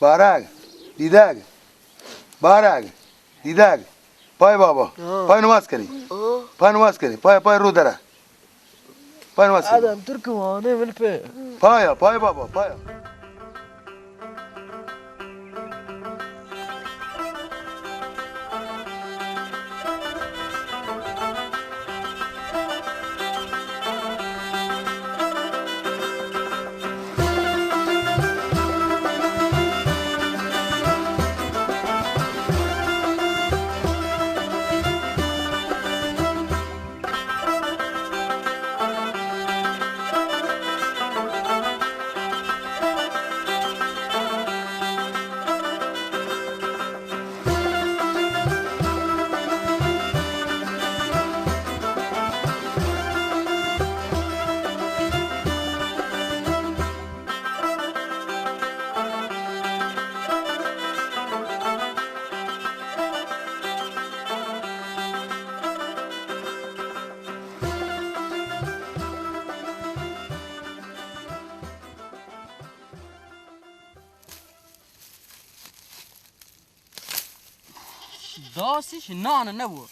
بارگ، دیدگ، بارگ، دیدگ. پای بابا، ہاں. پای نماز کنی. ہاں. پای نماز کنی، پای، پای رو درا. پای نماز کنی. آدم ترک وانے من پہ. پایا، پای بابا، پایا. داسش نان نبو.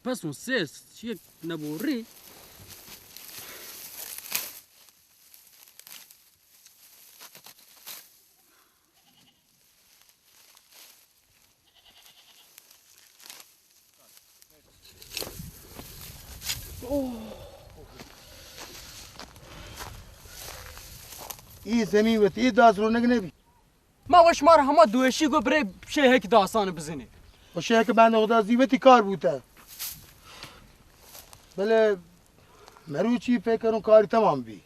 پس اون سیس چیک نبوری. ای زمین وتی داس رونگ نبی. ما و شما را ہما دوشی گو برے شیہک داسان بزنی. و شیہک بند خدا زی وتی کار بوتا. بلے مروچی فکر کروں کاری تمام بی.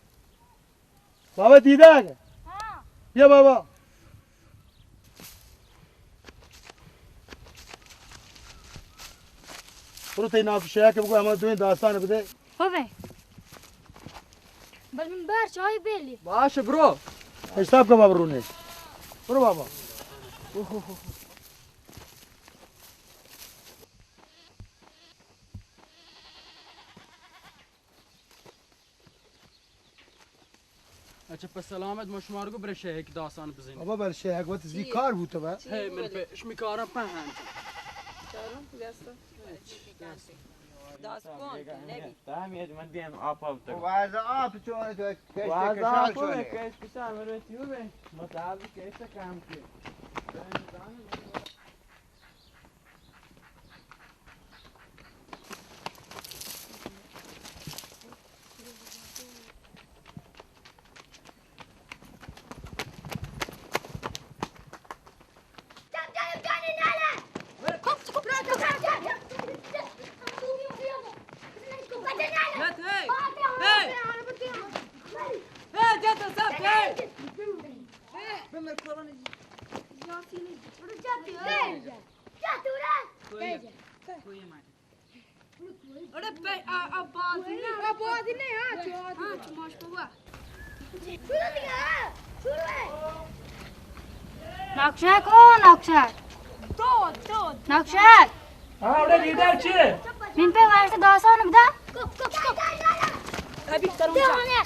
بابا دیدگ. ہاں. بیا بابا. برو تئی ناکو شیہک بگو، ہما دوئیں داستان بدے. ہو بے. بل من بار چاہی بیلی. باش برو. حساب کا بابا رونے. برو بابا. اچھا، پس سلامت، ما شمار گو برے شیہک داسان بزنی. بابا، بل شیہک وت زی کار بوتا با. ہے، من پہ شمی کارا پہن. داس کن، نبی. تامی اج من دیم آپ آپ تو. واز آپ چون تو، کشت واز کشار آپ چون. کشت کشار مرے تیو بے. مطابق کشت کام کی. اڑے پہ آ، آ باز نہ. آ باز نہ، ہاں، چو آ. ہاں، چو ماش پوا. نقشہ کو نقشہ. تو، تو. نقشہ. ہاں، اڑے لیڈر چے؟ من پہ واسطہ داسان بدا. ابھی کروں.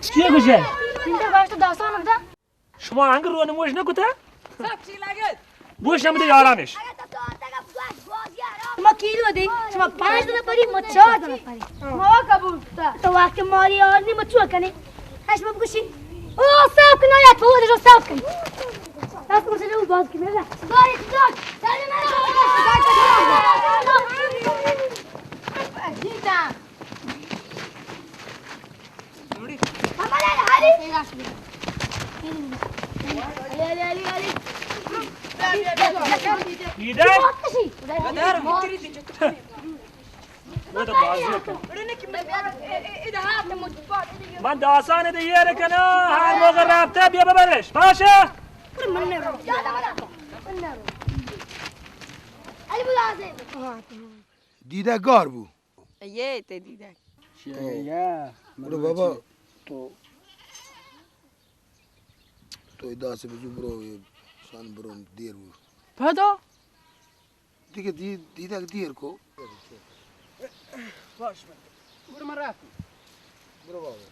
چے گوشے؟ من پہ واسطہ داسان بدا. شما انگہ رونموش نہ کتہ؟ گوش ہمدے یارانش. ما کیلو دے، شما پانچ دنہ پری، ما چار دنہ پری. ما قبول کتہ. تو وقت ماری یار نی، ما چو کنے؟ اش ما بگوشی. او صاف کنا یا تو دے صاف کن. بس مجھے وہ باز کی میرا. گاڑی تو. جیتا. علی، علی، علی، علی۔ دیدہ؟ من داسان دے ایر کناں، ہر موقع رابطہ بیا ببرش، باشہ؟ دیدہ گار بو۔ یہ تے دیدہ۔ برو بابا۔ تو، تو داسہ بزو برو، شان برو دیر بو۔ پدا؟ دیگہ دی-، دیدگ دیر کو۔ باش من۔ برو من رفتم۔ برو بابا۔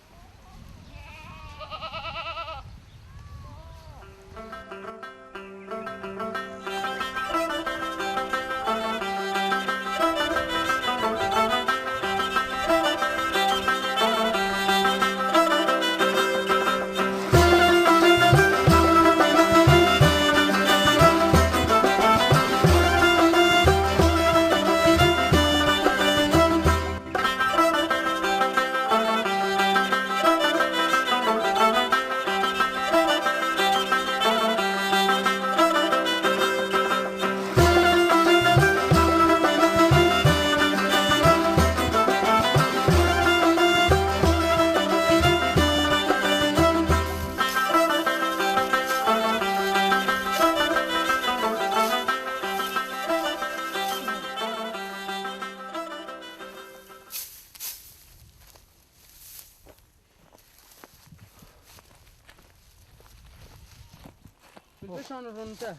بلکشان رونتہ۔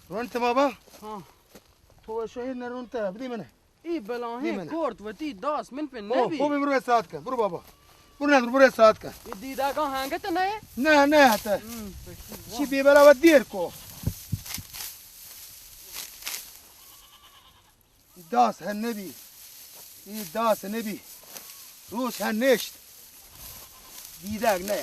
رونتہ بابا؟ ہاں۔ تو شہید نہ رونتہ، بدی منہ۔ ای بلاہیں کرد وتی داس من پہ نبی۔ او بمرو ساتھ کا، برو بابا۔ برو نہ، برو ساتھ کا۔ ای دیدگا ہنگت نہ؟ نہ، نہ آتا۔ ہم، پکی چی بے بلا و دیر کو۔ داس ہن نبی، ای داس نبی، روش ہن نشت، دیدگ نہ۔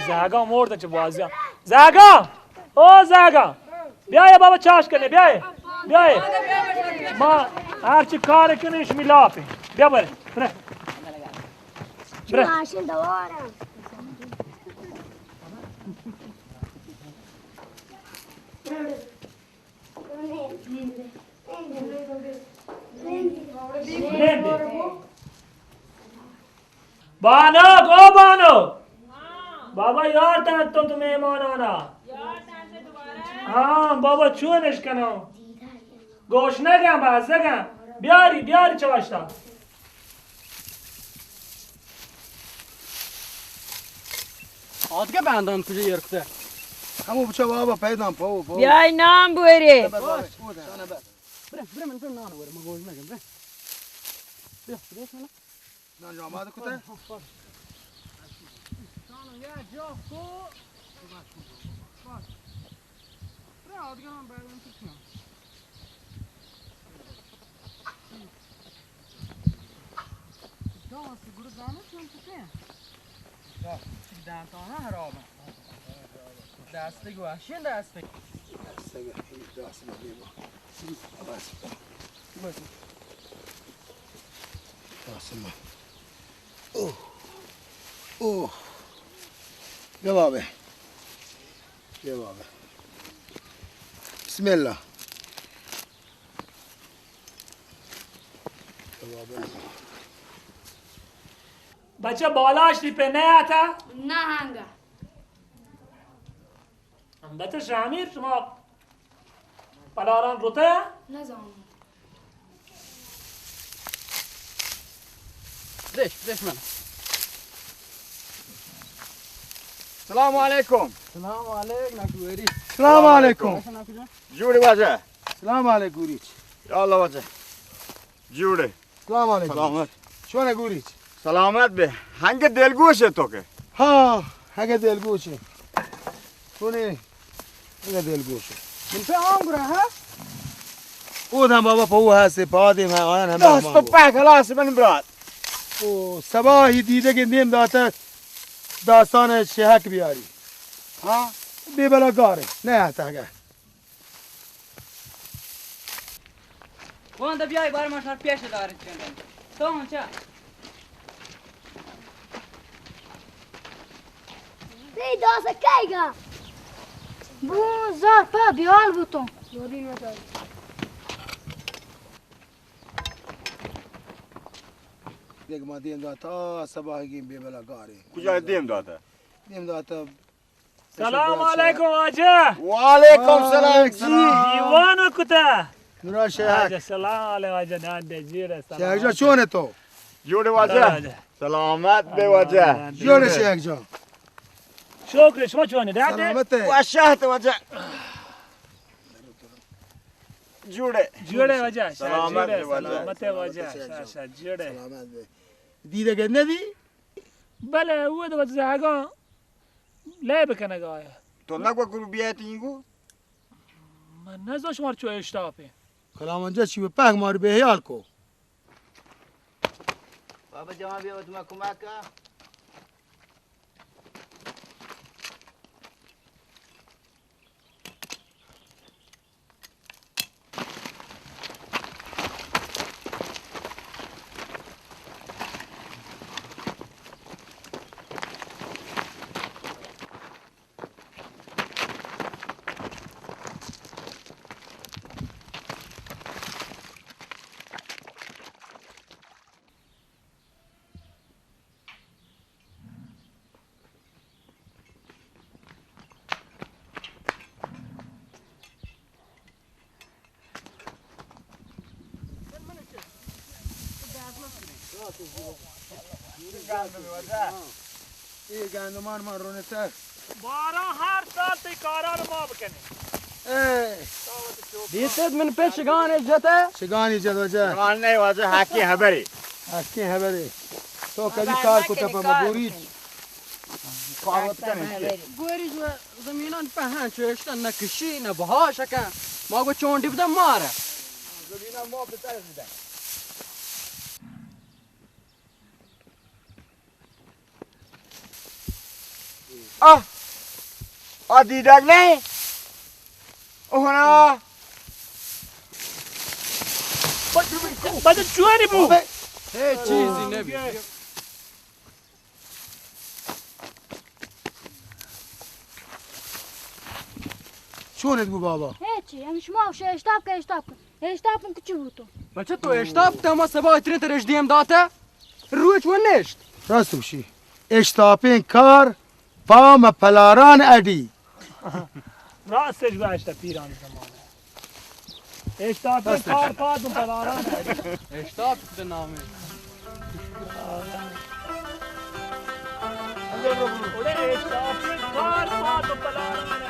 زاگا مرد چہ بازیاں۔ زاگا! او زاگا! بیائے بابا چاش کنے، بیائے۔ بیائے۔ ما ہرچی کار کنیں شمی لاپیں۔ بیا برے۔ برے۔ برے۔ ماشین دوارا۔ بانک، او بانک! بابا یار تنت تو مہمانانا۔ ہاں بابا، چون اش کنو؟ گوش نگم، بس نگم۔ بیاری، بیاری چواشتا۔ آدگہ بندان کجا ایر کتہ؟ ہمو بچا بابا پیدان پو، پو۔ بیای نان بورے۔ برے، برے، من تو نان بورے، من گوش نگم، برے۔ بیا، بیا، بیا۔ نان جو آمادہ کتہ؟ ہاں، ہاں، پاس۔ نان یا جو کو۔ پاس۔ برے، آدگہ نان بندان کجا؟ داس گڑا زانو چون کتیں؟ داس چی دانتانا حراب انت۔ دستگ وشیں دستگ۔ دستگ داس مبیما۔ بس۔ بس۔ داس ما۔ اوہ۔ اوہ۔ بیا بابا۔ بیا بابا۔ بسم اللہ۔ بچہ بالاش دی پہ نہ آتا؟ نہ ہنگا۔ البتہ شامیر شما پلاران روتا؟ نہ زانو۔ دش، دش من۔ سلام علیکم۔ سلام علیک ناکو گوریچ۔ سلام علیکم۔ جوڑ ئے واجہ؟ سلام علیک گوریچ۔ یا اللہ واجہ۔ جوڑ ئے؟ سلام علیکم۔ سلامت۔ چون ئے گوریچ؟ سلامت بے۔ ہنگہ دلگوش ئے تو کہ؟ ہاں، ہنگہ دلگوش ئے۔ چون ئے؟ اگہ دلگوش ئے۔ من پہ آن گرا، ہاں؟ او داں بابا پہ او ہستے، پادے میں آیان ہمے دست تو پہ خلاص من برات۔ او سباہی دیدگی نیم داتہ داستان شہک بیاری۔ ہاں؟ بے بلا گارے، نہ آتا گا۔ وان دبیای بار ما شر پیش دار چندن. تو ہم چا؟ بی داس کئی گا؟ بو زار پا بیال بوتوں. دیگه ما دیم داتا سباہگیں بے بلا گارے. کجا دیم داتا؟ دیم داتا. سلام علیکم واجہ. وعلیکم سلام جی. دیوان کتا. نورا شیخ. واجہ سلام علیکم واجہ، نان دے جیڑ سلام. شیخ جان چون تو؟ جوڑے واجہ. سلامت بے واجہ. جوڑے شیخ جان. شکر، شما چون؟ ڈاکٹر؟ سلامت ہے. وشاہ تو واجہ. جوڑے. جوڑے واجہ. سلامت بے واجہ. سلامت ہے واجہ. شا، شا، جوڑے. سلامت بے. دیدگت نہ دی؟ بلے، او دو زہگاں لیب کنگ آیا. تو نگو گروہ بیایت اینگو؟ من نزا شمار چو اشتاپیں. کلام انجا چی بے پہک مار بے حیال کو. بابا جوان بیا تو ما کمک کا. اے گندمان ما رونتہ. باران ہر سال تئی کاران ما بکنیں. اے. دیتت من پہ شگان جتہ. شگانی جت واجہ. شگان نہیں واجہ، حقی حبری. حقی حبری. تو کدی کار کتا پہ مبوری؟ کار وت کنیں. گوری جو زمینان پہن چوشتن، نہ کشی، نہ بہا شکن. ما گو چونڈی بدن مارا. زمینان ما بتر بدن. آہ! آ دیدگ نہیں؟ اوہ نا! بچ، بچ، چوری بو. اے چیزی نبی. چون ات بو بابا؟ ہچی، ہم شما شے اشتاپ کہ اشتاپ کن. اشتاپ کن کچی بوتو؟ بچہ تو اشتاپ تے، ما سبا اتنے ترش دیم داتا. روچ و نشت. راست گوشی. اشتاپیں کار پام پلاران اڈی. راستش گوشتہ پیران زمانہ. اشتاپیں کار پام پلاران اڈی. اشتاپ کتے نامے. اڑے اشتاپیں کار پام پلاران